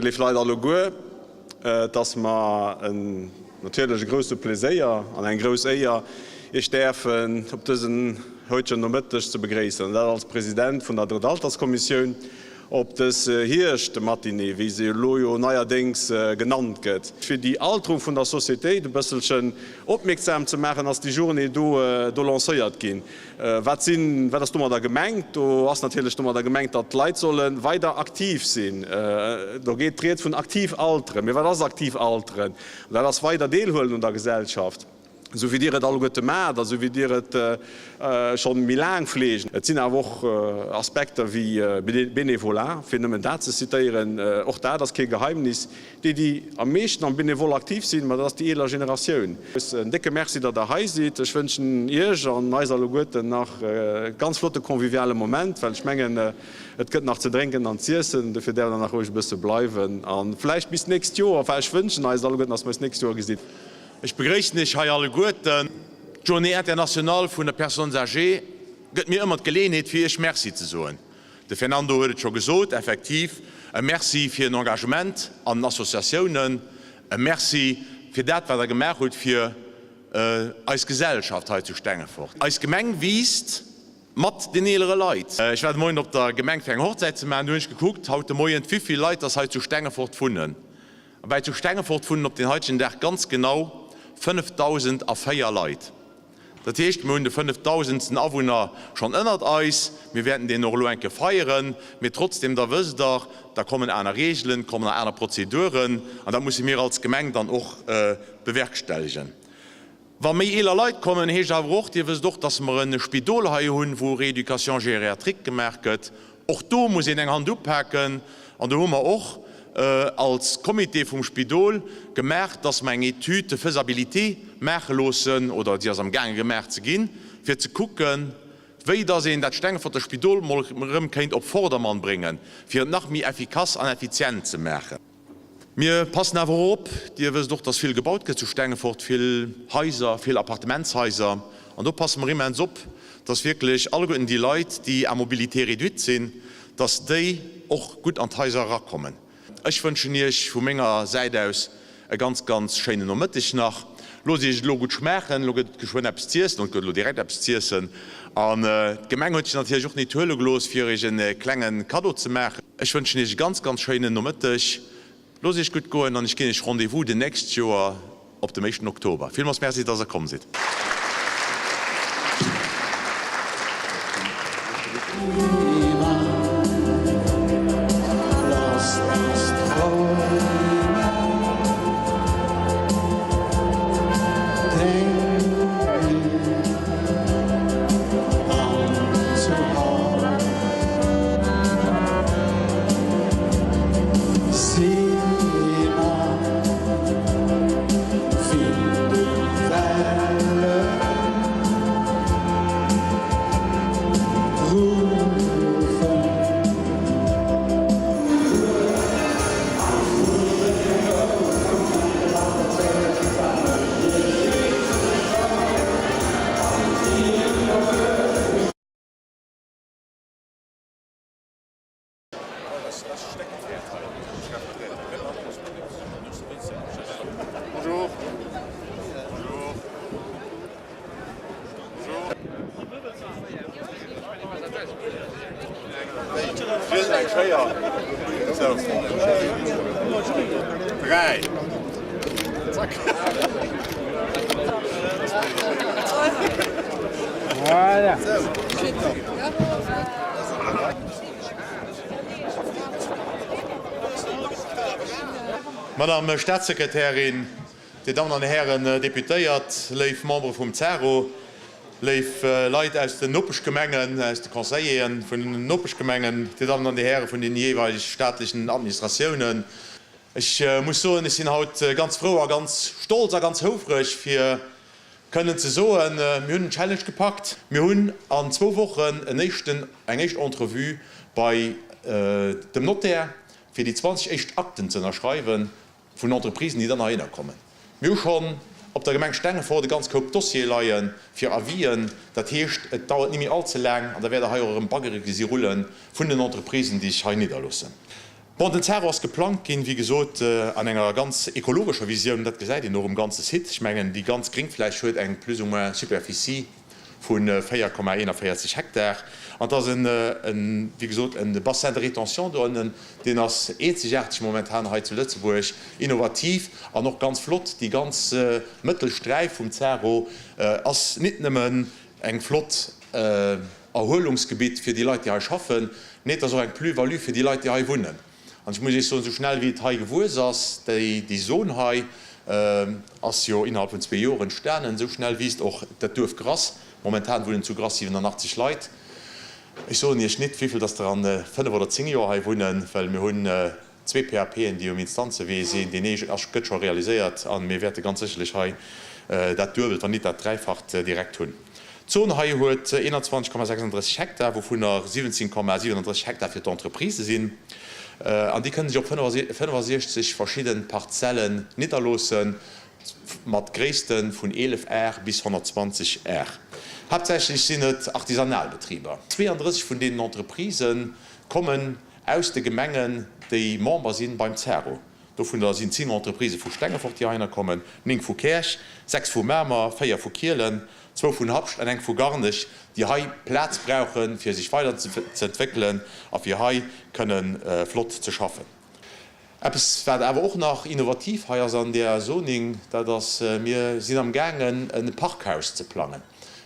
Léif Leit alleguer, et ass mer en natierlech e grousse Pleséier an eng grouss Éier, Iech däerfen op dësen heutegen Nomëtteg ze begréissen, an dat als President vun der Drëttalterskommissioun op dës Hierschtmatinée, wéi se elo jo neierdéngs genannt gëtt. Fir déi Alterung vun der Sociétéit e bësselchen opmierksam ze maachen, ass déi Journée do do lancéiert ginn. Wat sinn, wat ass domadder gemengt? Do ass natierlech domadder gemengt, datt d'Leit solle weider aktiv sinn. Do geet d'Rieds vun aktiv alteren. Mee wat ass aktiv alteren? Dat ass weider deelhuelen un der Gesellschaft, esou wéi Dir et alleguerte maacht a esou wéi Dir et schonn méi laang fleegt. Et sinn awer och Aspekter wéi Bénévolat, fir nëmmen dat ze zitéieren. Och dat ass kee Geheimnis. Déi, déi am meeschten am Benevole aktiv sinn, ma dat ass déi eeler Generatioun. En décke Merci, datt Der hei sidd. Ech wënschen Iech an eis alleguerten nach e ganz flotte conviviale Moment, well ech mengen, et gëtt nach ze drénken an z'iessen. Dofir däerft Der nach roueg e bësse bleiwen a vläicht bis d'nächst Joer. Enfin, ech wënschen eis alleguerten, datt mer eis d'nächst Joer gesinn. Ech begréissen Iech hei alleguerten. D'Journée internationale vun der Personnes âgées gëtt mir ëmmer d'Geleeënheet, fir Iech Merci ze soen. De Fernando huet et scho gesot, effektiv, e Merci fir den Engagement an den Associatiounen, e Merci fir dat, wat Der gemaach hutt fir eis Gesellschaft hei zu Stengefort. Eis Gemeng wiisst mat den eelere Leit. Ech war de Moien op der Gemeng fir eng Hochzäit ze maachen, do hunn ech gekuckt haut de Moien, wivill Leit dass hei zu Stengefort wunnen. A bei zu Stengefort wunnen op den haitegen Dag ganz genau 5.004 Leit. Dat heescht, mir hunn de fënnefdausendsten Awunner schonn ënnert eis. Mir wäerten deen och elo eng Kéier feieren. Mee trotzdem, da wësst Der, da kommen aner Reegelen, kommen nach aner Prozeduren an dat musse mir als Gemeng dann och bewerkstelligen. Wa méi eeler Leit kommen, heescht awer och, Dir wësst och, dass mer e Spidol hei hunn, wou Rééducation gériatrique gemaach gëtt. Och do muss een eng Hand upaken an do hu mer och als Comité vum Spidol gemaach, dass mer eng Étude de faisabilité maache loossen, oder déi ass am gaange gemaach ze ginn, fir ze kucken, wéi dass een dat Stengeforter Spidol mol erëm kéint op Vordermann bréngen, fir et nach méi effikass an effizient ze maachen. Mir passen awer och op, Dir wësst och, dass vill gebaut gëtt zu Stengefort, vill Haiser, vill Appartementshaiser, an do passe mer immens op, dass wierklech alleguerten déi Leit, déi à mobilité réduite sinn, dass déi och gutt an d'Haiser erakommen. Ech wënschen Iech vu menger Säit aus e ganz, ganz schéinen Nomëtteg nach. Loosst Iech et elo gutt schmaachen, elo gëtt et geschwënn eppes z'iessen, oder et gëtt elo direkt eppes z'iessen. An d'Gemeng huet sech natierlech och nit huele gelooss, fir Iech e klenge Kaddo ze maachen. Ech wënschen Iech e ganz, ganz schéinen Nomëtteg. Loosst Iech gutt goen an ech ginn Iech Rendez-vous den nächst Joer op dem éischten Oktober. Villmools Merci, dass Der komm sidd. Madame Staatssekretärin, Dir Dammen an Hären Deputéiert, léif Membere vum CSARO, léif Leit aus den Nopeschgemengen, aus de Conseilleren vun den Nopeschgemengen, Dir Dammen an Dir Häre vun den jeeweileg staatlechen Administratiounen, ech muss soen, ech sinn haut ganz frou a ganz stolz a ganz houfreg, fir kënnen ze soen, mir hunn den Challenge gepackt. Mir hunn an zwou Wochen en éischten, eng éischt Entrevue bei dem Notaire, fir déi 20 éischt Akten ze ënnerschreiwen vun Entreprisen, déi dann heihinner kommen. Mir hu schonn op der Gemeng Stengefort e ganz Koup Dossiere leie fir Avisen. Dat heescht, et dauert ni méi all ze laang an da wäert Der hei och erëm Baggere gesi rulle vun den Entreprisen, déi sech hei nidderloossen. Bon, den Zaro ass geplangt ginn, wéi gesot, an enger ganz ekologescher Visioun. Dat gesäit een och um ganze Site. Ech mengen, déi ganz Gréngfläch huet eng plus ou moins Superficie vu 4,41 Hektar. An et ass en, wéi gesot, e Bassin de rétention do ënnen, deen ass eenzegaarteg momentan hei zu Lëtzebuerg, innovativ an och ganz flott. Déi ganz Mëttelsträif vum Zaro ass nit nëmmen eng flott Erhuelungsgebitt fir déi Leit, déi hei schaffen, nee, et ass och eng Plus-value fir déi Leit, déi hei wunnen. An ech muss Iech soen, esou schnell wéi et hei gewuess ass, déi Zon hei ass jo innerhalb vun zwee Joer entstanen, esou schnell wiisst och dat Duerf Grass. Momentan wunnen zu Grass 87 Leit. Ech soen Iech nit, wéivill dass der an fënnef oder zéng Joer hei wunnen, well mir hunn zwee PAPen, déi um Instanzewee sinn. Deen ee ass, gëtt scho realiséiert a mir wäerte ganz sécherlech hei dat Duebelt, wann nit dat Dräifacht direkt hunn. D'Zon hei huet 21,36 Hektar, wouvunner 17,37 Hektar fir d'Entreprisë sinn. An déi kënne sech op 65 verschidde Parzellen nidderloossen, mat Gréisste vun 11 Ar bis 120 Ar. Haaptsächlech sinn et artisanal Betriber. 32 vun deenen Entreprisë kommen aus de Gemengen, déi Member si beim ZARO. Dovunner sinn 10 Entreprisë vu Stengefort, déi heihinner kommen, 9 vu Käerch, 6 vu Mamer, 4 vu Kielen, zwou vun Habscht an eng vu Garnech, déi hei Plaz brauchen, fir sech weider ze entwéckelen a fir hei kënne flott ze schaffen. Eppes, wat awer och nach innovativ hei ass an där Zoning, dat ass, mir sinn amgaangen e Parkhaus ze plangen.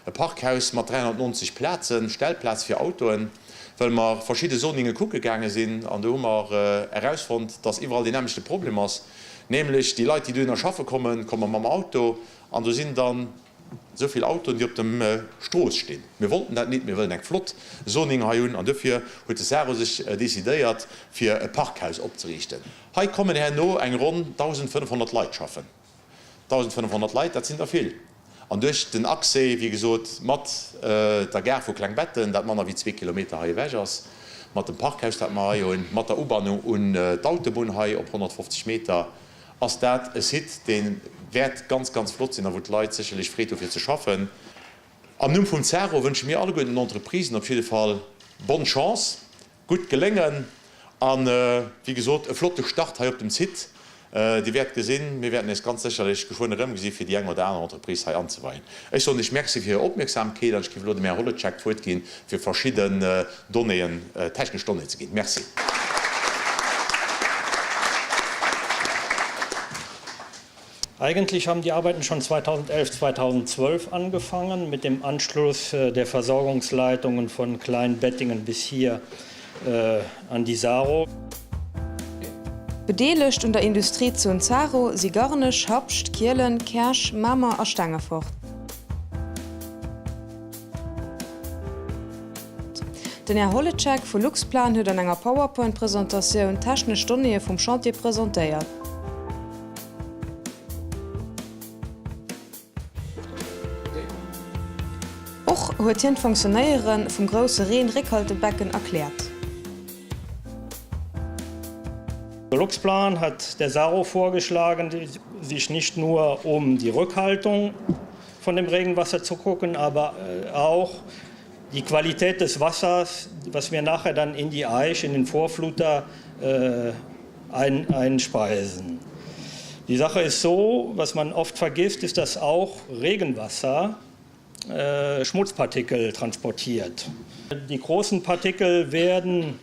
E Parkhaus mat 390 Plazen, Stellplaz fir Autoen, well mer verschidde Zoninge kucke gaange sinn an do hu mer erausfonnt, dass iwwerall deen nämmlechte Problem ass, nämlech déi Leit, déi dohinner schaffe kommen, komme mam Auto an do sinn dann esou vill Autoen, déi op dem Strooss stinn. Mir wollten dat nit, mir wëllen eng flott Zoning hei hunn an dofir huet de SARO sech decidéiert, fir e Parkhaus opzeriichten. Hei kommen herno eng ronn 1.500 Leit schaffen. 1.500 Leit, dat sinn der vill. An duerch den Accès, wéi gesot, mat der Gare vu Klengbetten, dat manner wéi zwee Kilometer hei ewech ass, mat dem Parkhaus, dat mer hei hunn, mat der Ubannung un d'Autobunn hei op 150 Meter, ass dat e Site, dee wäert ganz, ganz flott sinn a wou d'Leit sécherlech Freed hu fir ze schaffen. Am Numm vum ZARO wënsche mir alleguerten den Entreprisen op jidde Fall bonne Chance. Gutt Geléngen an wéi gesot e flotte Start hei op dem Site. Dir wäert gesinn, mir wäerten eis ganz sécherlech geschwënn erëmgesi fir déi eng oder aner Entreprise hei anzeweien. Ech soen Iech Merci fir Är Opmierksamkeet an ech géif elo dem Här Holecek d'Wuert ginn, fir verschidden Donnéeën, technesch Donnéeën ze ginn. Merci. Eigentlich haben die Arbeiten schon 2011, 2012 angefangen mit dem Anschluss der Versorgungsleitungen von Kleinbettingen bis hier äh, an die Saro. Bedeelegt un der Industriezon Zaro si Garnech, Habscht, Kielen, Käerch, Mamer a Stengefort. Den Här Holecek vu Luxplan huet an enger Powerpoint-Presentatioun technesch Donnéeë vum Chantier presentéiert. Och huet hien d'Fonctionnéiere vum grousse Reen-Réckhaltebecken erkläert. Der Luxplan hat der Saro vorgeschlagen, sich nicht nur um die Rückhaltung von dem Regenwasser zu gucken, aber auch die Qualität des Wassers, was wir nachher dann in die Aisch, in den Vorfluter äh, ein, einspeisen. Die Sache ist so, was man oft vergisst, ist, dass auch Regenwasser äh, Schmutzpartikel transportiert. Die großen Partikel werden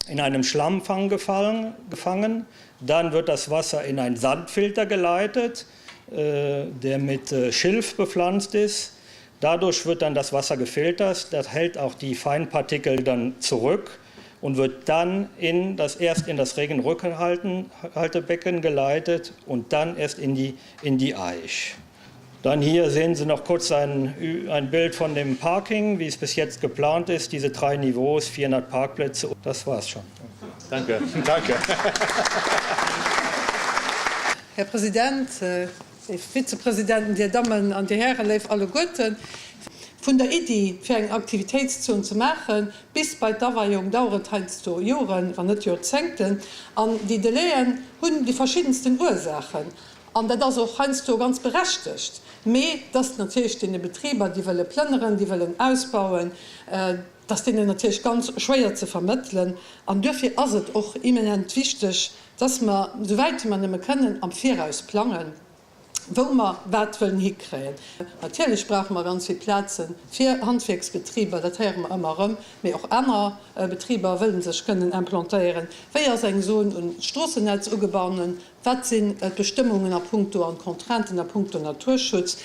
in einem Schlammfang gefallen, gefangen. Dann wird das Wasser in einen Sandfilter geleitet, äh, der mit äh, Schilf bepflanzt ist. Dadurch wird dann das Wasser gefiltert, das hält auch die Feinpartikel dann zurück und wird dann in das erst in das Regenrückhaltebecken geleitet und dann erst in die, in die Eich. Dann hier sehen Sie noch kurz ein, ein Bild von dem Parking, wie es bis jetzt geplant ist, diese drei Niveaus, 400 Parkplätze. Das war's schon. Danke. Danke. Här President, léif Vizepresidenten, Dir Dammen an Dir Hären, léif alleguerten. Vun der Iddi, fir eng Aktivitéitszon ze maachen, bis bei d'Aweiung dauert et heiansdo Joren, wann net Joerzéngten. An déi Delaien hunn déi verschiddensten Ursaachen. An dat ass och heiansdo ganz berechtegt. Mee dass natierlech deene Betriber, déi wëlle plënneren, déi wëllen ausbauen, dass deenen natierlech ganz schwéier ze vermëttelen. An duerfir ass et och imminent wichteg, dass mer, souwäit mer nëmme kënnen, am Viraus plangen, wou mer wat wëllen hikréien. Natierlech brauche mer ganz vill Plaze fir Handwierksbetriber, dat héiere mer ëmmer erëm, mee och aner Betriber wëlle sech kënnen implantéieren. Wéi ass eng Zon un d'Stroossennetz ugebannen? Wat sinn d'Bestëmmungen a puncto an d'Contrainten a puncto Naturschutz?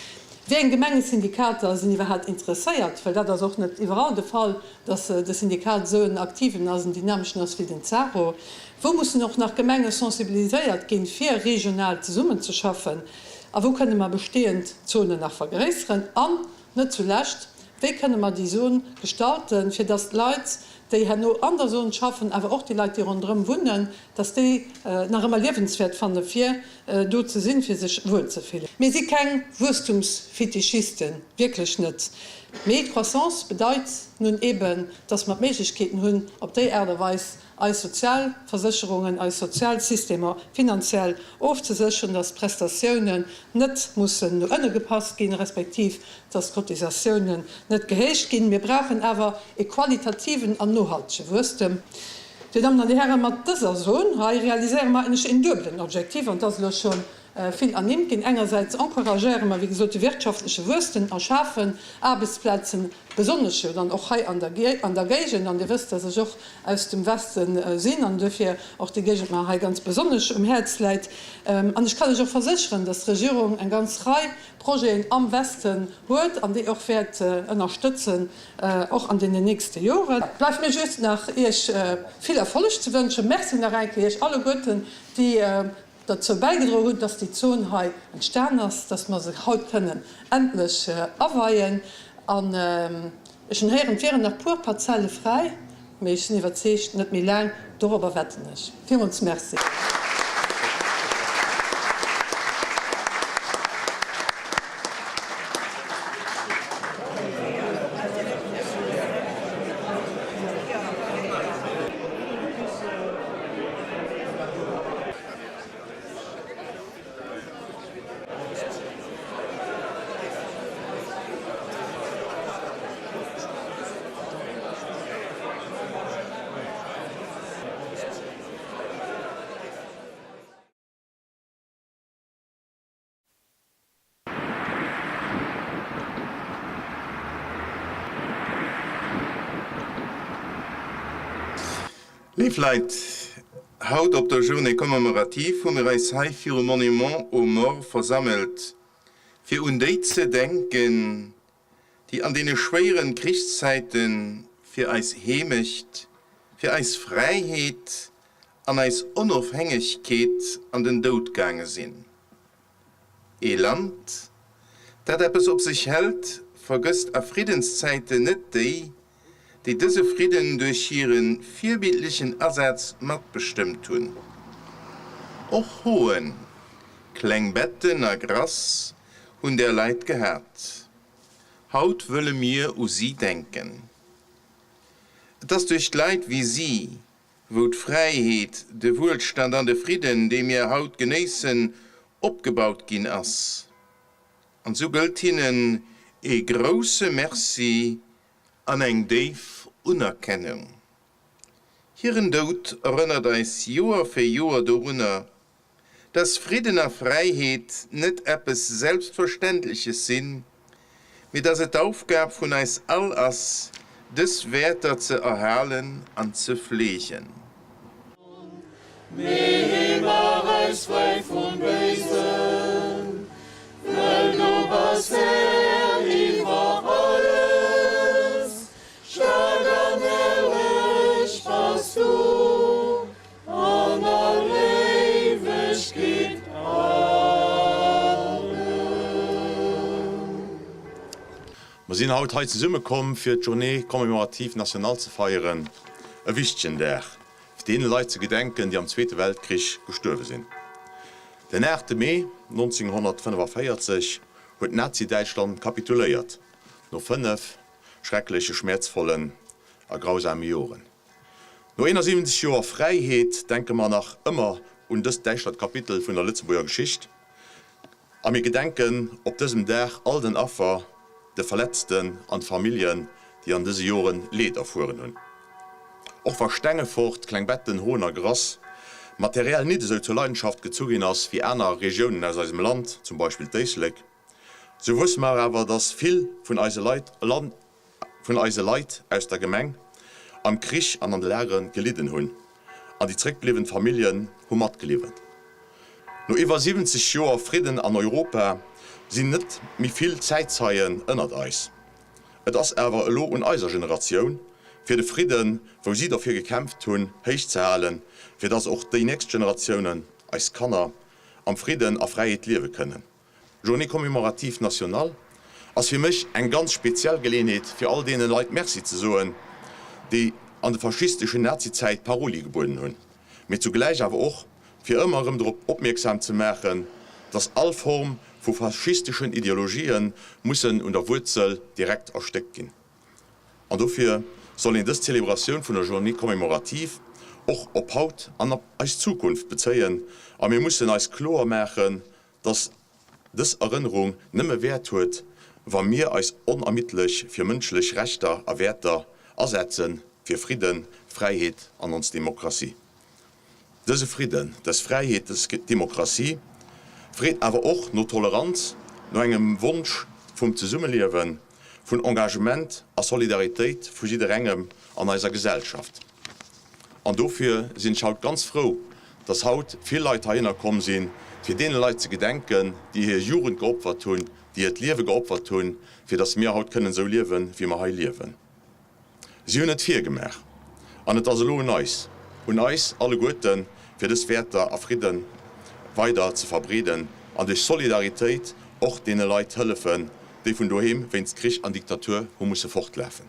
Wéi eng Gemengesyndikater sinn iwwerhaapt interesséiert? Well dat ass och net iwwerall de Fall, dass de Syndikat esou en aktiven ass, en dynameschen ass wéi den ZARO. Wou mussen och nach Gemenge sensibiliséiert ginn, fir regional zesummenzeschaffen? A wou kënne mer bestehend Zonen nach vergréisseren? An net zulescht, wéi kënne mer déi Zon gestalten, fir dass d'Leit, déi herno an der Zon schaffen, awer och déi Leit, déi ronderëm wunnen, dass déi nach ëmmer liewenswäert fanne fir do ze sinn, fir sech wuel ze fillen. Mir si keng Wuesstumsfetischisten, wierklech net. Mee d'Croissance bedeit nun eben, dass mer d'Méiglechkeeten hunn, op déi Aart a Weis eis Sozialversécherungen, eis Sozialsystemer finanziell ofzesécheren, dass d'Prestatiounen net mussen no ënne gepasst ginn, respektiv dass d'Cotisatiounen net gehéicht ginn. Mir brauchen awer e qualitativen an nohaltege Wuesstem. Dir Dammen an Dir Hären, mat dëser Zon hei realiséiere mer eigentlech een duebelen Objektiv, an et ass elo scho vill ernimmt ginn. Engersäits encouragéiere mer, wéi gesot, de wirtschaftleche Wuesstem a schafen Aarbechtsplazen, besonnesch jo dann och hei an der Géigend. An Dir wësst, dass ech och aus dem Weste sinn an duerfir och déi Géigend mer hei ganz besonnesch um Häerz läit. An ech kann lech och versécheren, dass d'Regierung eng ganz Rei Projeten am Westen huet an déi och wäert ënnerstëtzen, och an deenen nächste Joren. Bleift mir just nach Iech vill Erfolleg ze wënschen. Merci nach eng Kéier Iech alleguerten, déi derzou bäigedroen hunn, dass déi Zon hei entstan ass, dass mer se haut kënnen endlech aweien. An ech hunn héieren, et wieren nach puer Parzelle fräi. Mee ech sinn iwwerzeegt, net méi laang. Dorobber wetten ech. Villmools Merci. Léif Leit, haut op der Journée commémorative hu mir eis hei virum Monument aux Morts versammelt, fir un déi ze denken, déi an deene schwéieren Krichszäite fir eis Heemecht, fir eis Fräiheet an eis Onofhängegkeet an den Doud gaange sinn. Ee Land, dat eppes op sech hält, vergësst a Friddenszäiten net déi, déi dëse Fridden duerch hire virbildlechen Asaz matbestëmmt hunn. Och Hoen, Klengbetten a Grass hunn där Leit gehat. Haut wëlle mir u si denken. Et ass duerch d'Leit wéi si, wou d'Fräiheet, de Wuelstand an de Fridden, dee mir haut genéissen, opgebaut ginn ass. An sou gëllt hinnen ee grousse Merci an eng déif Unerkennung. Hiren Doud erënnert eis Joer fir Joer dorunner, dass Fridden a Fräiheet net eppes Selbstverständleches sinn, mee dass et d'Aufgab vun eis all ass, dës Wäerter ze erhalen an ze fleegen. Mee maach eis fräi vum Béisen, well du bass Här iwwer alles, staark an herrlech bass du an all Éiwegkeet. Amen. Mer sinn haut hei zesummekomm, fir d'Journée commémorative nationale ze feieren, e wichtegen Dag, fir deene Leit ze gedenken, déi am Zweete Weltkrich gestuerwe sinn. Den 8 Mee 1945 huet Nazi-Däitschland kapituléiert, no 5 schreckleche, schmäerzvollen a grausame Joren. No 71 Joer Fräiheet denke mer nach ëmmer un dëst däischtert Kapitel vun der Lëtzebuerger Geschicht. A mir gedenken op dësem Dag all den Affer, de Verletzten an Familljen, déi an dëse Joren Leed erfueren hunn. Och wa Stengefort, Klengbetten, Hoen a Grass materiell nit esou zur Leidenschaft gezu ginn ass wéi aner Regiounen aus eisem Land, zum Beispill d'Éislek, sou wësse mer awer, dass vill vun eise Leit vun eise Leit aus der Gemeng am Krich an an de Lagere gelidden hunn an déi zréckbliwwen Familljen hu matgeliwwen. No iwwer 70 Joer Fridden an Europa sinn net méi vill Zäitzeien ënnert eis. Et ass awer elo un eiser Generatioun, fir de Fridden, wou si derfir gekämpft hunn, héich ze halen, fir dass och déi nächst Generatiounen, eis Kanner, am Fridden a Fräiheet liewe kënnen. Journée commémorative nationale ass fir mech eng ganz speziell Geleenheet fir all deene Leit Merci ze soen, déi an de faschisteschen Nazizäit Paroli gebueden hunn, mee zugläich awer och fir ëmmer erëm drop opmierksam ze maachen, dass all Form vu faschisteschen Ideologië mussen un der Wuerzel direkt erstéckt ginn. An dofir soll een dës Zelebratioun vun der Journée commémorative och op haut an op eis Zukunft bezéien a mir mussen eis kloer maachen, dass dës Erënnerung nëmme Wäert huet, wa mir eis onermiddlech fir mënschlech Rechter a Wäerter asetzen, fir Fridden, Fräiheet an ons Demokratie. Dëse Fridden, dës Fräiheet, dës Demokratie freet awer och no Toleranz, no engem Wonsch vum Zesummeliewen, vun Engagement a Solidaritéit vu jidderengem an eiser Gesellschaft. An dofir sinn ech haut ganz frou, dass haut vill Leit heihinner komm sinn, fir deene Leit ze gedenken, déi hir Jugend geopfert hunn, déi hiert Liewe geopfert hunn, fir dass mir haut kënnen esou liewen, wéi mer hei liewen. Si hunn et virgemaach. An et ass elo un eis, un eis alleguerten, fir dës Wäerter a Fridde weider ze verbreeden an duerch Solidaritéit och deene Leit hëllefen, déi vun doheem wéinst Krich an Diktatur hu musse fortlafen.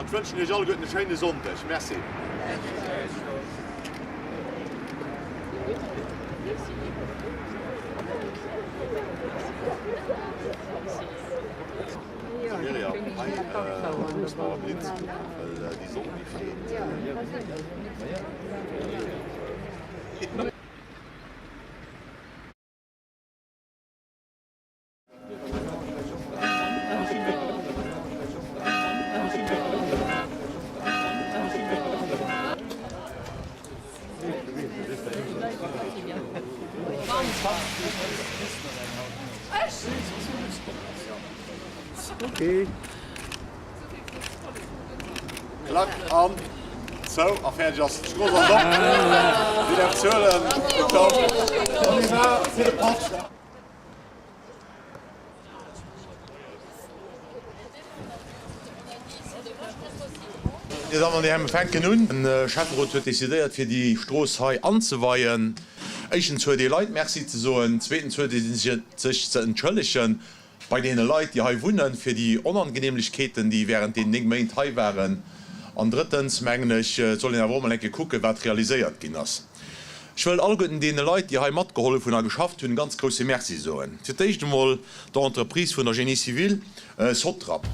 An ech wënschen Iech alleguerten e schéine Sonndeg. Merci. Klack an zou a fäerdeg ass d'Strooss ass op. Dir däerft zuelen. On y va, fir de Patt. Dir Dammen an Dir Hären, mir fänken un. De Schäfferot huet decidéiert, fir déi Strooss hei anzeweien. Éischtens huet ee Leit Merci ze soen, zweetens huet ee sech ze entschëllege bei deene Leit, déi hei wunnen, fir déi Onangenehmlechkeeten, déi während deenen 9 Méint hei waren. An drëttens, mengen ech, soll een awer och emol eng Kéier kucken, wat realiséiert ginn ass. Ech wëll alleguerten deene Leit, déi hei matgehollef hunn a geschafft hunn, e ganz grousse Merci soen. Fir d'éischt emol der Entreprise vun der Génie civil Sotrap.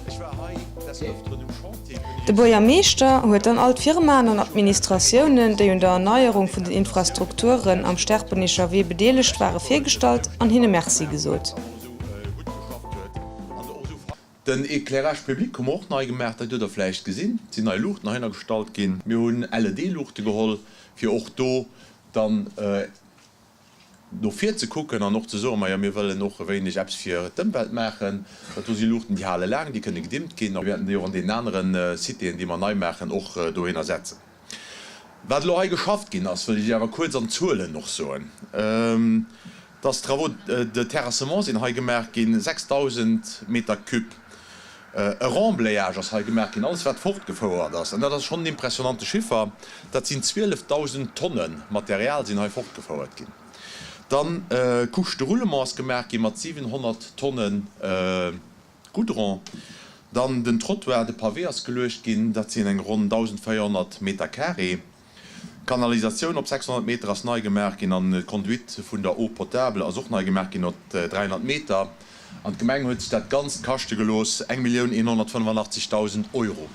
Ech war hei des Ëfteren um Chantier, kënnen De Iech. Buergermeeschter huet dann all d'Firmaen an Administratiounen, déi un der Erneierung vun den Infrastrukturen am Sterpenicher Wee bedeelegt ware virgestallt an hinne Merci gesot. Den Éclairage public hu mer och nei gemaach, dat hutt Der vläicht gesinn. Et sinn nei Luuchten heihinner gestallt ginn. Mir hunn LED-Luuchte geholl, fir och do dann no vir ze kucken an och ze soen, majo, mir wëllen och e wéineg eppes fir d'Ëmwelt maachen. Dat do si Luuchten, déi hale laang, déi kënne gedimmt ginn. A mir wäerten déi och an deenen anere Citéen, déi mer nei maachen, och dohinner setzen. Wat elo hei geschafft ginn ass, wëll ech Iech awer kuerz an Zuelen och soen, dass Travaux de terrassement sinn hei gemaach ginn, 6.000 Meter cube. E Remblayage ass hei gemaach ginn, alles wat fortgefouert ass, an dat ass schonn en impressionante Chiffer, dat sinn 12.000 Tonne Material sinn hei fortgefouert ginn. Dann d'Couche de roulement ass gemaach gi mat 700 Tonne Goudron. Dann den Trottoir, de Pavé ass geluecht ginn, dat sinn eng ronn 1.400 Meter carré. D'Kanalisatioun op 600 Meter ass nei gemaach ginn an d'Conduite vun der Eau potable ass och nei gemaach ginn op 300 Meter. An d'Gemeng huet sech dat Ganzt kaschte gelooss, 1.185.000 Euro.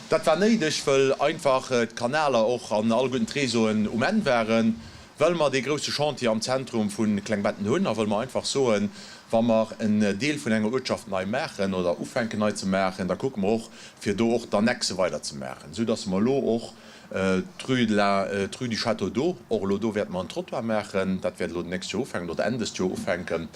Dat war néideg, wëll einfach d'Kanaler och an alleguerten d'Réseauen um Enn waren, well mer dee grousse Chantier am Zentrum vu Klengbetten hunn a wëll mer einfach soen, wa mer en Deel vun enger Uertschaft nei maachen oder ufänken nei ze maachen, da kucke mer och, fir do och d'Annexe weiderzemaachen, soudass mer elo och d'Rue de la, d'Rue du Château d'Eau, och elo do wäerte mer en Trottoir maachen, dat wäert elo d'nächst Joer ufänken oder Enn dëst Joer ufänken.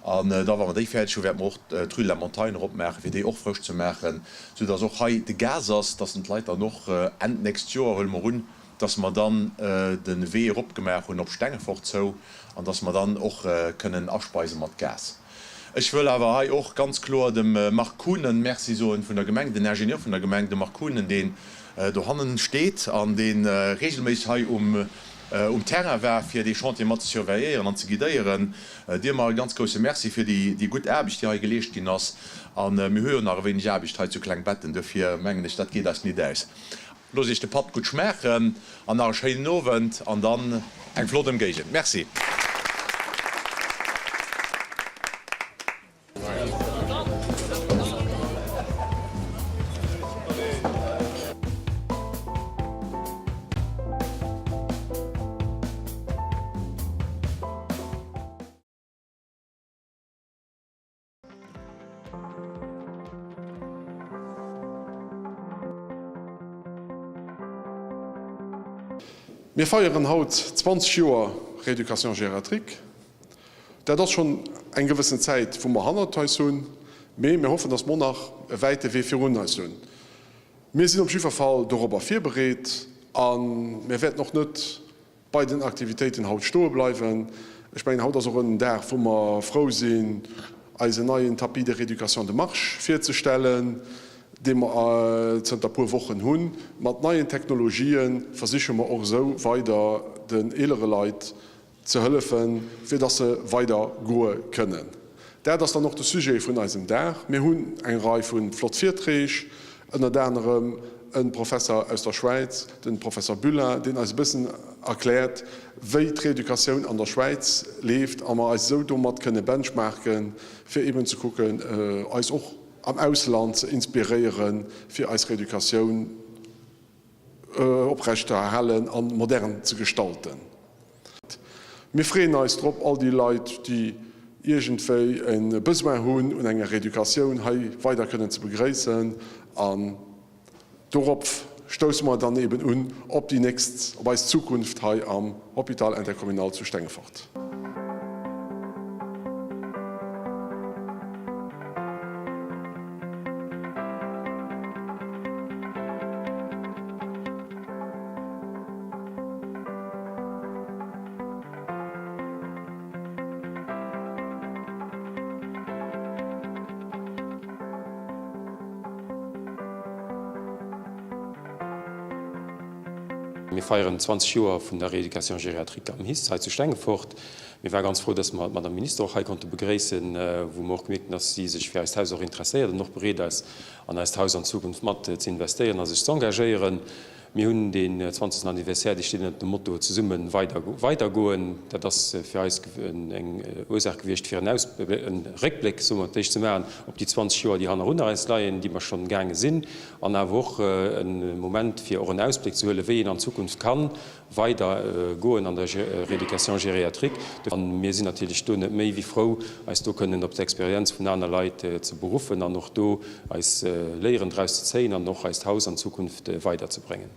An da wa mer déi fäerdeg hunn, wäerte mer och d'Rue de la Montagne eropmaachen, fir déi och frësch ze maachen, soudass och hei de Gas ass, dass en d'Leit dann och Enn d'nächst Joer, huele mer un, dass mer dann de Wee eropgemaach hunn op Stengefort zou an dass mer dann och kënnen aspeise mat Gas. Ech wëll awer hei och ganz kloer dem Marc Kuhnen Merci soen vun der Gemeng, den Ingenieur vun der Gemeng, de Marc Kuhnen, deen dohannen steet an dee regelméisseg hei um um Terrain war, fir dee Chantier mat ze surveilléieren an ze guidéieren. Dir Marc e ganz grousse Merci fir déi déi gutt Aarbecht, déi hei geleescht ginn ass. A mir hu jo nach e wéineg Aarbecht hei zu Klengbetten, duerfir mengen ech, dat geet eis nit aus. Loosst iech de Patt gutt schmaachen an nach e schéinen Owend an dann eng flott Ëmgéigend. Merci. Mir feieren haut 20 Joer Rééducation gériatrique. Dat ass schonn eng gewëssen Zäit, wou mer hannert eis hunn, mee mir hoffen, dass mer och nach e wäite Wee virun eis hunn. Mir sinn op jiddwer Fall dorobber virbereet a mir wäerten och net bei den Aktivitéiten haut stoe bleiwen. Ech mengen, haut ass och en Dag, wou mer frou sinn, eisen neien Tapis de rééducation de marche virzestellen, dee mer zënter puer Wochen hunn. Mat neien Technologië versiche mer och esou weider den eelere Leit ze hëllefen, fir dass se weider goe kënnen. Dat ass dann och de Sujet vun eisem Dag. Mir hunn eng Rei vu flott Virträg. Ënnert anerem e Professer aus der Schwäiz, de Professer Bullin, deen eis e bëssen erkläert, wéi d'Reeducatioun an der Schwäiz leeft a mer eis esou domat kënne benchmarken, fir eeben ze kucken, eis och am Ausland ze inspiréieren, fir eis Reeducatioun oprecht ze erhalen a modern ze gestalten. Mir freeën eis drop, all déi Leit, déi iergendwéi e Besoin hunn un enger Reeducatioun, hei weider kënnen ze begréissen. An dorop stousse mer dann eben un op déi nächst, op eis Zukunft hei am Hôpital intercommunal zu Stengefort. Mir feieren 20 Joer vun der Rééducation gériatrique am HIS hei zu Stengefort. Mir ware ganz frou, dass mer d'Madame Minister och hei konnte begréissen, wou mer och gemierkt hunn, dass si sech fir eist Haus och interesséiert an och bereet ass, an eist Haus an Zukunft mat ze investéieren a sech z'engagéieren. Mir hunn deen zwanzegsten Anniversaire, dee steet ënnert dem Motto Zesumme weider, weidergoen. Dat ass fir eis eng Ursaach gewiescht, fir en Ausbléck, en Réckbléck, soe mer, d'éischt ze maachen op déi 20 Joer, déi hannerunner eis leien, déi mer schonn gaange sinn, an awer och e Moment, fir och en Ausbléck ze huelen, wéi een an Zukunft kann weider goen an der Rééducation gériatrique. A mir sinn natierlech do net méi wéi frou, eis do kënnen op d'Experienz vun aner Leit ze beruffen an och do eis Léieren draus ze zéien an och eist Haus an Zukunft weiderzebréngen.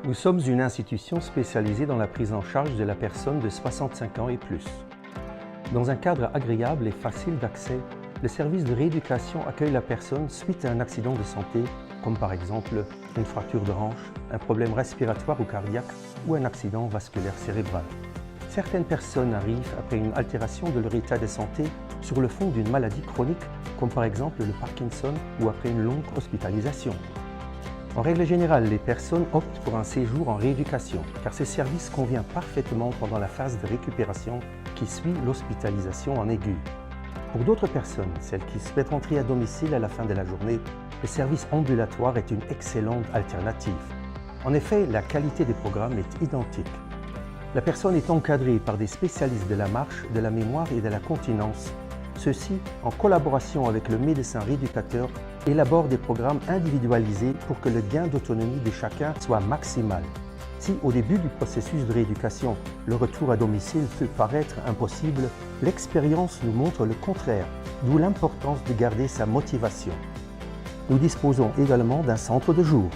Nous sommes une institution spécialisée dans la prise en charge de la personne de 65 ans et plus. Dans un cadre agréable et facile d'accès, le service de rééducation accueille la personne suite à un accident de santé, comme par exemple une fracture de hanche, un problème respiratoire ou cardiaque ou un accident vasculaire cérébral. Certaines personnes arrivent après une altération de leur état de santé sur le fond d'une maladie chronique, comme par exemple le Parkinson ou après une longue hospitalisation. En règle générale, les personnes optent pour un séjour en rééducation, car ce service convient parfaitement pendant la phase de récupération qui suit l'hospitalisation en aigu. Pour d'autres personnes, celles qui souhaitent rentrer à domicile à la fin de la journée, le service ambulatoire est une excellente alternative. En effet, la qualité des programmes est identique. La personne est encadrée par des spécialistes de la marche, de la mémoire et de la continence. Ceux-ci, en collaboration avec le médecin rééducateur, élaborent des programmes individualisés pour que le gain d'autonomie de chacun soit maximal. Si au début du processus de rééducation, le retour à domicile peut paraître impossible, l'expérience nous montre le contraire, d'où l'importance de garder sa motivation. Nous disposons également d'un centre de jour.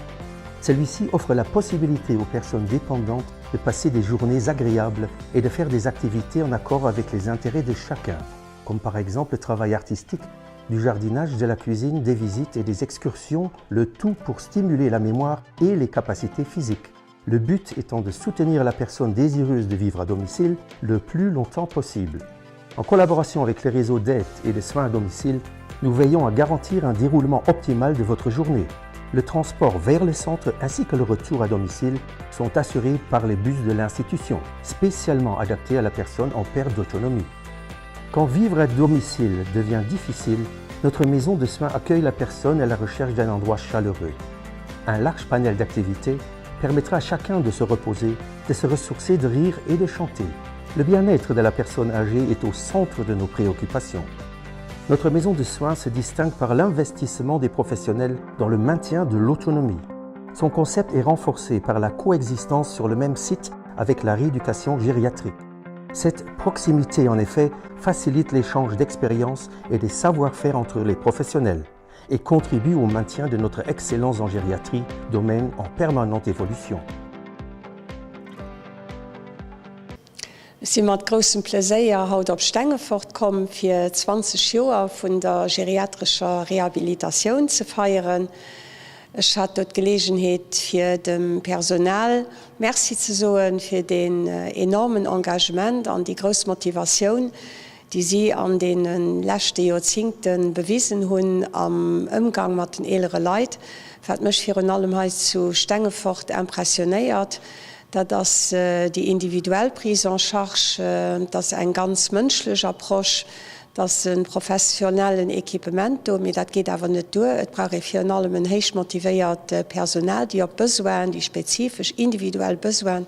Celui-ci offre la possibilité aux personnes dépendantes de passer des journées agréables et de faire des activités en accord avec les intérêts de chacun, comme par exemple le travail artistique, du jardinage, de la cuisine, des visites et des excursions, le tout pour stimuler la mémoire et les capacités physiques. Le but étant de soutenir la personne désireuse de vivre à domicile le plus longtemps possible. En collaboration avec les réseaux d'aide et de soins à domicile, nous veillons à garantir un déroulement optimal de votre journée. Le transport vers le centre ainsi que le retour à domicile sont assurés par les bus de l'institution, spécialement adaptés à la personne en perte d'autonomie. Quand vivre à domicile devient difficile, notre maison de soins accueille la personne à la recherche d'un endroit chaleureux. Un large panel d'activités permettra à chacun de se reposer, de se ressourcer, de rire et de chanter. Le bien-être de la personne âgée est au centre de nos préoccupations. Notre maison de soins se distingue par l'investissement des professionnels dans le maintien de l'autonomie. Son concept est renforcé par la coexistence sur le même site avec la rééducation gériatrique. Cette proximité, en effet, facilite l'échange d'expériences et des savoir-faire entre les professionnels et contribue au maintien de notre excellence en gériatrie, domaine en permanente évolution. Ech si mat groussem Pleséier haut op Stengefort komm, fir 20 Joer vun der geriatrescher Rehabilitatioun ze feieren. Ech hat do d'Geleegenheet, fir dem Personal Merci ze soen, fir deen enormen Engagement an déi grouss Motivatioun, déi si an deene leschte Joerzingte bewisen hunn am Ëmgang mat den eelere Leit. Wat mech virun allem hei zu Stengefort impressionéiert, dat ass déi individuell Prise en charge, et ass eng ganz mënschlech Approche, et ass e professionellen Equipement do, mee dat geet awer net duer. Et brauch ee virun allem en héich motivéiert Personal, déi op d'Besoinen, déi spezifesch individuell Besoinen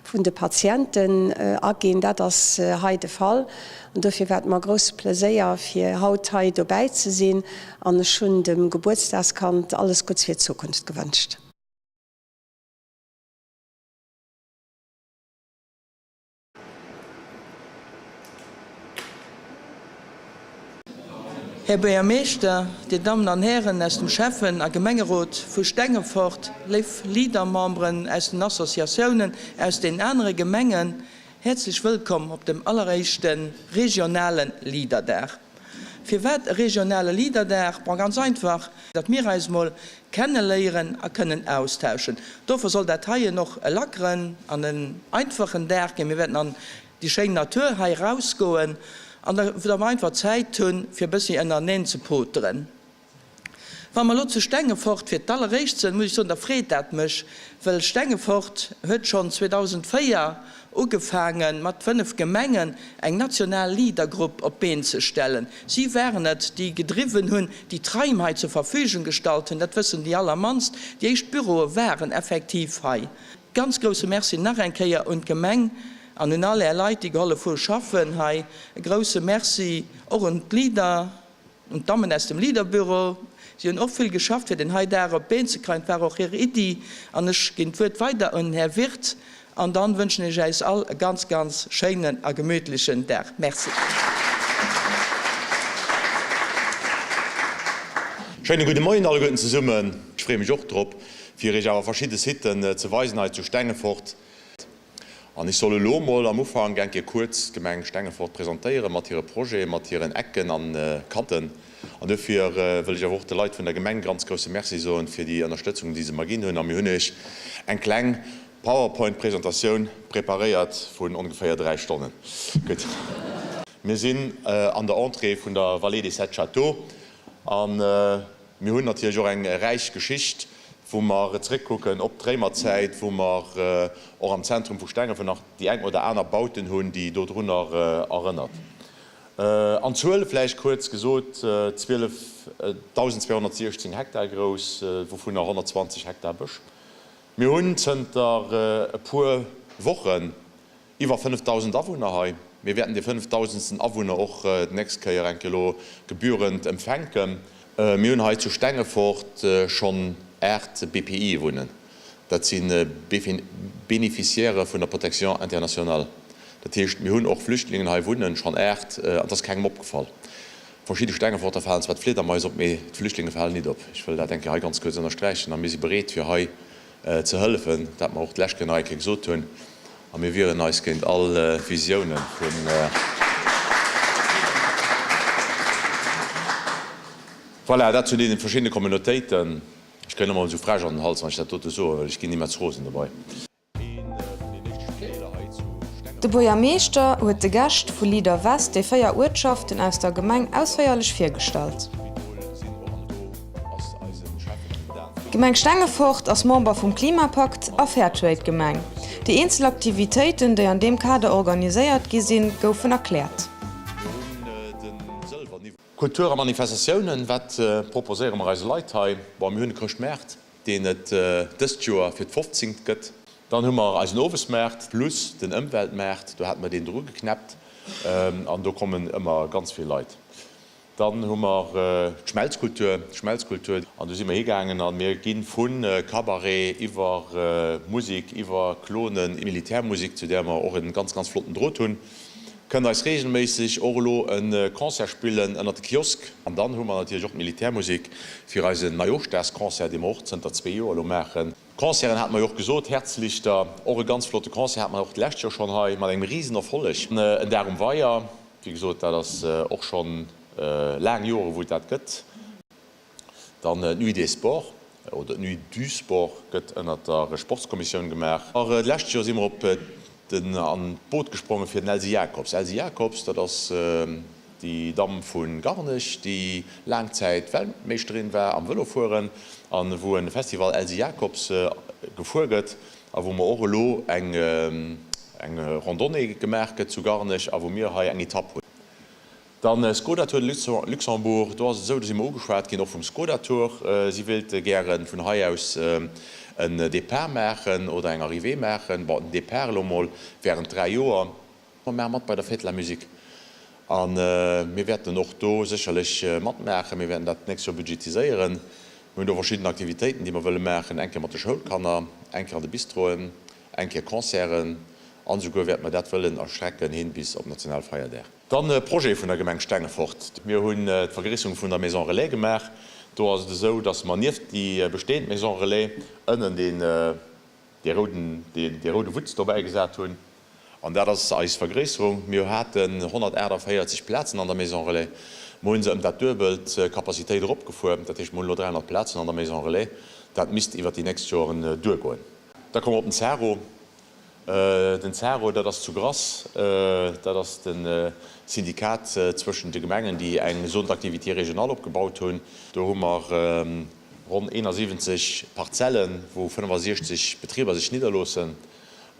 vun de Patienten aginn. Dat ass hei de Fall an dofir war et mer e grousse Pleséier fir haut hei dobäi ze sinn an ech hunn dem Gebuertsdagskand alles Gutts fir d'Zukunft gewënscht. Här Buergermeeschter, Dir Dammen an Hären aus dem Schäffen a Gemengerot vu Stengefort, léif Leader-Memberen aus den Associatiounen aus den anere Gemengen, häerzlech wëllkomm op dem alleréischte regionale Leader-Dag. Firwat e regionale Leader-Dag? Bon, ganz einfach, datt mir eis mol kenneléieren a kënnen austauschen. Dofir soll dat heien och e lackeren an en einfachen Dag ginn. Mir wäerten an déi schéin Natur hei erausgoen an da mer einfach Zäit hunn, fir e bëssi ënnereneen ze poteren. Wa mer elo zu Stengefort fir d'alleréischt sënn, muss ech soen, da freet dat mech, wëll Stengefort huet schonn 2004 ugefaange mat 5 Gemengen eng national Leadergrupp op d'Been ze stellen. Si waren et, déi gedriwwen hunn, déi d'Raim hei zur Verfügung gestallt hunn. Dat wëssen déi allermannst. Déi éischt Büroe waren effektiv hei. Ganz grousse Merci nach eng Kéier un d'Gemeng an un all Är Leit, déi gehollef hu schaffen hei. E grousse Merci och un d'Leader. Un d'Dammen aus dem Leader-Büro, si hunn och vill geschafft fir deen hei Dag op d'Been ze kreien, et war och hir Iddi. An ech ginn d'Wuert weider un den Här Wirth an dann wënschen ech äis all e ganz, ganz schéinen a gemütlechen Dag. Merci. Schéine gudde Moien alleguerten zesummen. Ech freeë mech och drop, fir Iech awer verschidde Siten ze weisen hei zu Stengefort. An ech soll elo emol am Ufank eng Kéier kuerz d'Gemeng Stengefort presentéieren, mat hire Projeten, mat hiren Ecken an Kanten. An duerfir wëll ech awer och de Leit vun der Gemeng ganz grousse Merci soen fir déi Ënnerstëtzung, déi se mer ginn hunn. A mir hunn Iech eng kleng Powerpoint-Presentatioun preparéiert vun ongeféier 3 Stonnen. Gutt. Mir sinn an der Entrée vun der Vallée des Sept Châteaux. An mir hunn natierlech och eng räich Geschicht, wou mer zréckkucken op d'Réimerzäit, wou mer och am Zentrum vu Stengefort nach déi eng oder aner Bauten hunn, déi dodrunner erënnert. An Zuele vläicht kuerz gesot, 12.216 Hektar grouss, wouvunner 120 Hektar Bësch. Mir hunn zënter e puer Wochen Iwwer 5.000 Awunner hei. Mir wäerten dee fënnefdausendsten Awunner och d'nächst Kéier eng Kéier elo gebührend empfänken. Mir hunn hei zu Stengefort schonn 8 BPIe wunnen. Dat si Bénéficiairë vun der Protection internationale. Dat heescht, mir hunn och Flüchtlingen hei wunnen, schonn 8, an et ass kengem opgefall. Verschidde Stengeforter falen zwar d'Fliedermais op, mee d'Flüchtlinge falen nit op. Ech wëll dat eng Kéier hei ganz kuerz ënnersträichen. A mir si bereet, fir hei ze hëllefen, dat mer och d'lescht Kéier nach eng Kéier gesot hunn. A mir wieren eis géint all Visioune vun. Voilà, dat zu deene verschiddene Communautéiten. Ech kréien ëmmer esou Fräsch an den Hals, wann ech dat dote soen, well ech ginn immens rosen dobei. De Buergermeeschter huet de Gäscht vu Leader West déi 4 Uertschaften aus der Gemeng ausféierlech virgestallt. D'Gemeng Stengefort ass Member vum Klimapakt a Fairtrade-Gemeng. Déi eenzel Aktivitéiten, déi an deem Kader organiséiert gi sinn, goufen erkläert. Kultur a Manifestatiounen, Wat proposéiere mer eise Leit hei? Bon, mir hunn de Chrëschtmaart, deen et dëst Joer fir d'fofzéngt gëtt. Dann hu mer eisen Owesmaart plus den Ëmweltmaart, do hate mer deen dru geknäppt an do kommen ëmmer ganz vill Leit. Dann hu mer d'Schmelzkultur, d'Schmelzkultur, an do si mer higaangen a mir gi vu Cabaret iwwer Musek, iwwer Klonen, Militärmusek, zu där mer och e ganz, ganz flotten Drot hunn, kënnt eis regelméisseg och elo e Concert spillen ënnert de Kiosk. An dann hu mer natierlech och d'Militärmusek fir eisen Neijooschdagsconcert, dee mer och zënter zwee Joer elo maachen. Concerten hate mer jo och gesot, Herzlichter, och e ganz flotte Concert hate mer och d'lescht Joer schonn hei mat engem Risenerfolleg. En Dag um Weier, wéi gesot, dat ass och schonn laang Jore wou et dat gëtt. Dann d'Nuit des Sports oder d'Nuit du Sport gëtt ënnert der Sportskommissioun gemaach. Och d'lescht Joer si mer op. Den an d'Boot gespronge fir den Elsy Jacobs. Elsy Jacobs, dat ass déi Damm vu Garnech, déi laang Zäit Weltmeeschterin war am Vëlofueren an wou e Festival Elsy Jacobs gefuer gëtt a wou mer och elo eng eng Randonnée gemaach gëtt zu Garnech a wou mir hei eng Etapp hunn. Dann Skoda Tour de Luxembourg, do ass et esou, do si mer ugeschwat ginn och vum Skoda Tour. Si wéilte gäre vun hei aus en Départ maachen oder eng Arrivée maachen, bon, den Départ elo mol während 3 Joer. Mer maache mat bei der Fête de la Musique a mir wäerten och do sécherlech matmaachen. Mir wäerten dat d'nächst Joer budgetiséieren. Mir hunn do verschidden Aktivitéiten, déi mer wëlle maachen, eng Kéier mat de Schoulkanner, eng Kéier an de Bistroen, eng Kéier Concerten an esouguer wäerte mer dat wëllen erstrecken hin bis op Nationalfeierdag. Dann e Projet vun der Gemeng Stengefort. Mir hunn d'Vergréisserung vun der Maison Relais gemaach. Do ass et esou, dass mer nieft déi bestehend Maison Relais ënnen deen, dee rouden, dee roude Wutz dobäi gesat hunn. An dat ass eis Vergréisserung. Mir haten 148 Plazen an der Maison Relais. Mer hu se ëm dat Duebelt Capacitéit eropgefuer. Dat heescht, mer hunn elo 300 Plazen an der Maison Relais. Dat misst iwwert déi nächst Joren duergoen. Da komme mer op den Zaro. Den ZARO, dat ass zu Grass, dat ass de Syndikat zwëschent de Gemengen, déi eng Zone d'activité régionale opgebaut hunn. Do hu mer ronn 71 Parzellen, wou 65 Betriber sech nidderloossen.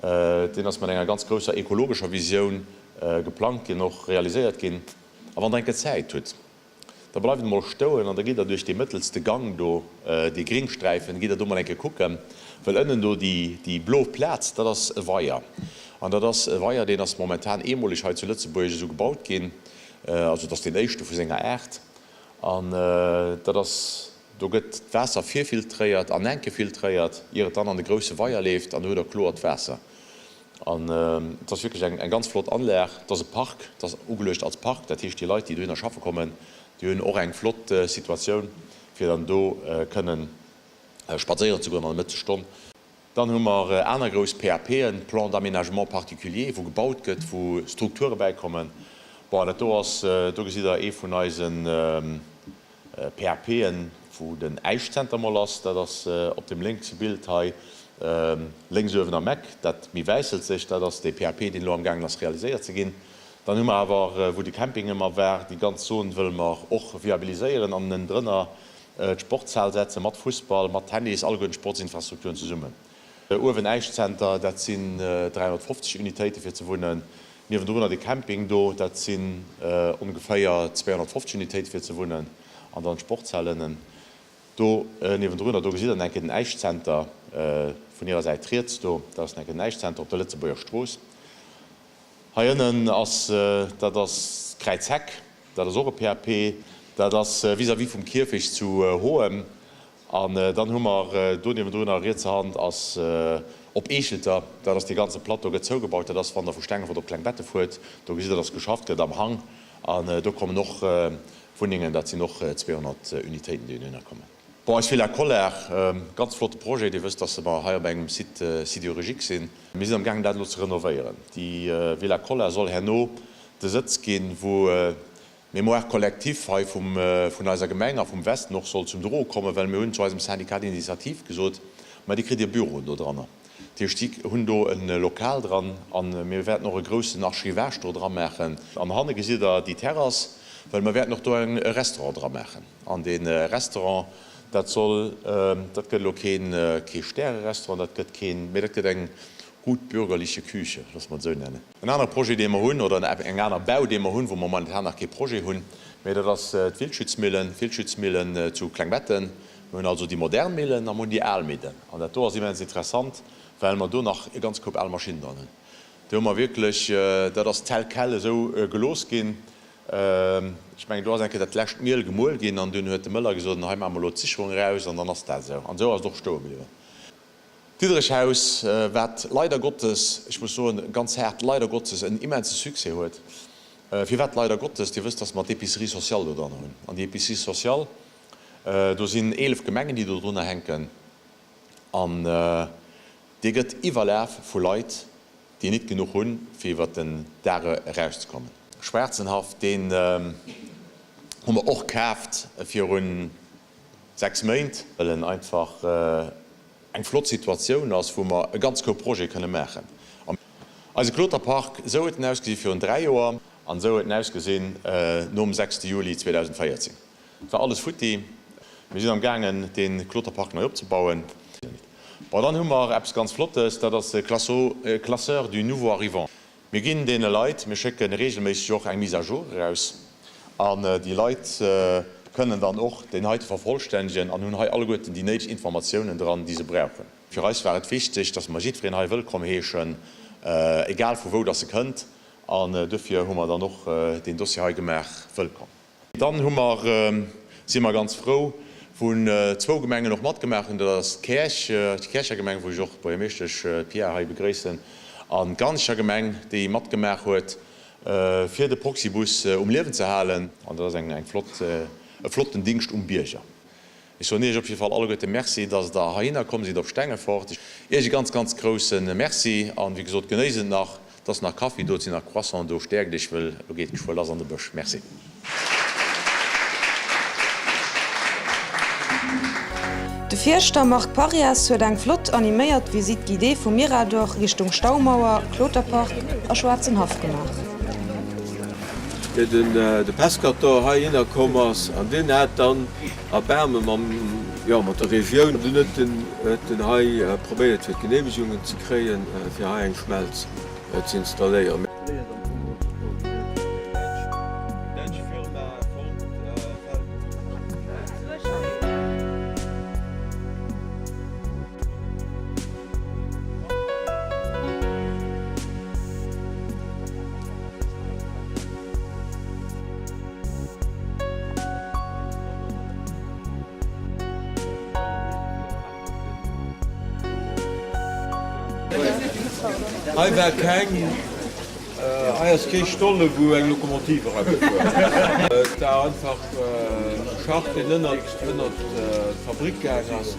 Deen ass mat enger ganz grousser ekologescher Visioun geplangt ginn, och realiséiert ginn. A wann Der eng Kéier Zäit hutt, Da bleift et mol stoen an da gitt der duerch dee mëttelste Gang do, dee Gringsträifen, gitt der do mol eng Kéier kucken, well ënnen do déi, déi blo Plaz, dat ass e Weier. An dat ass e Weier, deen ass momentan eemoleg hei zu Lëtzebuerg esou gebaut ginn, also et ass deen éischte vu senger Aart. An dat ass, do gëtt d'Waasser virfiltréiert an enkefiltréiert, ier et dann an de grousse Weier leeft an do hutt der kloert Waasser. An et ass wierklech eng ganz flott Anlag. Et ass e Park, et ass ugeluecht als Park. Dat heescht, déi Leit, déi dohinner schaffe kommen, déi hunn och eng flott Situatioun, fir dann do kënnen spadséieren ze goen an der Mëttesstonn. Dann hu mer aner grouss PAPen, Plans d'aménagement particulier, wou gebaut gëtt, wou Strukture bäikommen. Bon, dat do ass, do gesitt Der ee vun eisen PAPen, wou den Äischzenter mol ass, dat ass op dem lénkse Bild hei lénks uewen am Eck, dat méi wäisselzegt, dat ass dee PAP, deen elo amgaangen ass realiséiert ze ginn. Dann hu mer awer, wou de Camping ëmmer war, déi ganz Zon wëlle mer och viabiliséieren an ënnendrënner d'Sportshal setze mat Fussball, mat Tennis, alleguerten d'Sportsinfrastrukturen zesummen. Uewen Äischzenter, dat sinn 350 Unitéite fir ze wunnen. Niewendrunner de Camping do, dat sinn ongeféier 250 Unitéite fir ze wunnen. An dann d'Sportshal ënnen do niewendrunner. Do gesitt Der enke den Äischzenter vun hirer Säit riets do. Dat ass enke den Äischzenter op der Lëtzebuerger Strooss. Hei ënnen ass, dat ass d'Kräizheck, dat ass och e PAP. Dat ass vis-à-vis vum Kierfecht zu Hoen. An dann hu mer do niewendrunner rietser Hand ass op Eechelter, dat ass dee ganze Plateau gëtt zougebaut. Dat ass wann Der vu Stengefort op Klengbetten fuert, do gesitt Der, dass geschafft gëtt am Hang. An do kommen och Wunnengen, dat sinn och 200 Unitéiten, déi dohinner kommen. Bon, eis Villa Koller, ganz flotte Projet. Dir wësst, dass mer hei op engem Site sidérurgique sinn. Mir sinn amgaangen dat elo ze renovéieren. Déi Villa Koller soll herno de Sëtz ginn, wou Mémoire collectif hei vum, vun eiser Gemeng a vum Westen och soll zum Droe kommen, well mir hunn zu eisem Syndicat d'initiative gesot, ma dir kritt ier Büroen do dranner. Dat heescht, si hunn do e Lokal dran a mir wäerten och e groussen Archivage do dra maachen. An hanne gesitt Der déi Terrass, well mer wäerten och do eng, e Restaurant dra maachen. An dee Restaurant, dat soll, dat gëtt elo keen, kee Stärerestaurant, dat gëtt keen, mee dat gëtt eng gut bürgerliche Küche, loosse mer et esou nennen. En anere Projet, dee mer hunn, oder eng aner Bau, dee mer hunn, wou mer momentan nach kee Projet hunn, mä dat ass d'Wildschützmillen, d'Wildschützmillen zu Klengbetten. Mir hunn also déi modern Millen a mir hunn déi al Millen. An dat do ass immens interessant, well mer do nach e ganz Koup al Maschinnen dran hunn. Do hu mer wierklech, dat ass tel quel esou gelooss ginn. Ech mengen, do ass eng Kéier dat lescht Miel gemuel ginn an dunn huet de Mëller gesot, hei maache mer elo d'Sicherung eraus an dann ass dat esou. An esou ass et och stoe bliwwen. D'Didderichhaus, wat leider Gottes, ech muss soen, ganz haart leider Gottes, en immense Succès huet. Firwat leider Gottes? Dir wësst, dass mer d'Épicerie sociale do dran hunn. An déi Épicerie sociale, do sinn 11 Gemengen, déi do drunner hänken, an déi gëtt iwwerlaf vu Leit, déi nit genuch hunn, fir iwwert den Dag erauszekommen. Schwaarzenhaff, deen hu mer och kaaft virun 6 Méint, well en einfach eng flott Situatioun ass, wou mer e ganz Koup Projete kënne maachen. Eise Kloterpark, esou huet en ausgesi virun 3 Joer. An esou huet en ausgesinn nom 6 Juli 2014. Et war alles futti. Mir sinn am gaangen dee Kloterpark nei opzebauen. Bon, dann hu mer eppes ganz Flottes, dat ass de Classeur du nouveau arrivant. Mir ginn deene Leit, mir schécke regelméisseg och eng Mise à jour eraus an déi Leit kënnen dann och deen heite vervollstännegen an hunn hei alleguerten déi néideg Informatiounen dran, déi se brauchen. Fir eis war et wichteg, dass mer jiddwereen hei wëllkomm heeschen, egal vu wou dass e kënnt. An duerfir hu mer dann och deen Dossier hei gemaach. Wëllkomm. Dann hu mer, si mer ganz frou, wou zwou Gemengen och matgemaach hunn, dat ass d'Käerch, d'Käercher Gemeng, wou ech och d'Buergermeeschtesch Pia hei begréissen, an d'Garnicher Gemeng, déi matgemaach huet, fir de Proxibus um Liewen ze halen. An dat ass eng flott, e flotten Dingscht um Bierger. Ech soen Iech op jidde Fall alleguerte Merci, dass Der heihinner komm sidd op Stengefort. Iech e ganz, ganz grousse Merci an, wéi gesot, genéisst et nach. Et ass nach Kaffi do, et sinn nach Croissanten do. Stäerkt Iech, wëll elo geet et geschwë lass an de Bësch. Merci. De Fierschter Marc Parias huet eng flott animéiert Visite guidée vum Mirador Richtung Staumauer, Kloterpark a Schwaarzen Haff gemaach. Wéi de Pescator heihinner komm ass, an deen hat dann Erbaarme mam, jo, mat der Regioun. Dunn huet en, huet en hei probéiert fir d'Geneemegungen ze kréien, fir hei eng Schmelz ze installéieren. Hei war keng, hei ass kee Stolle wou eng Lokomotiv eragefuer ass. Et war einfach e Schacht deen ënnert, ënnert d'Fabrik gaang ass.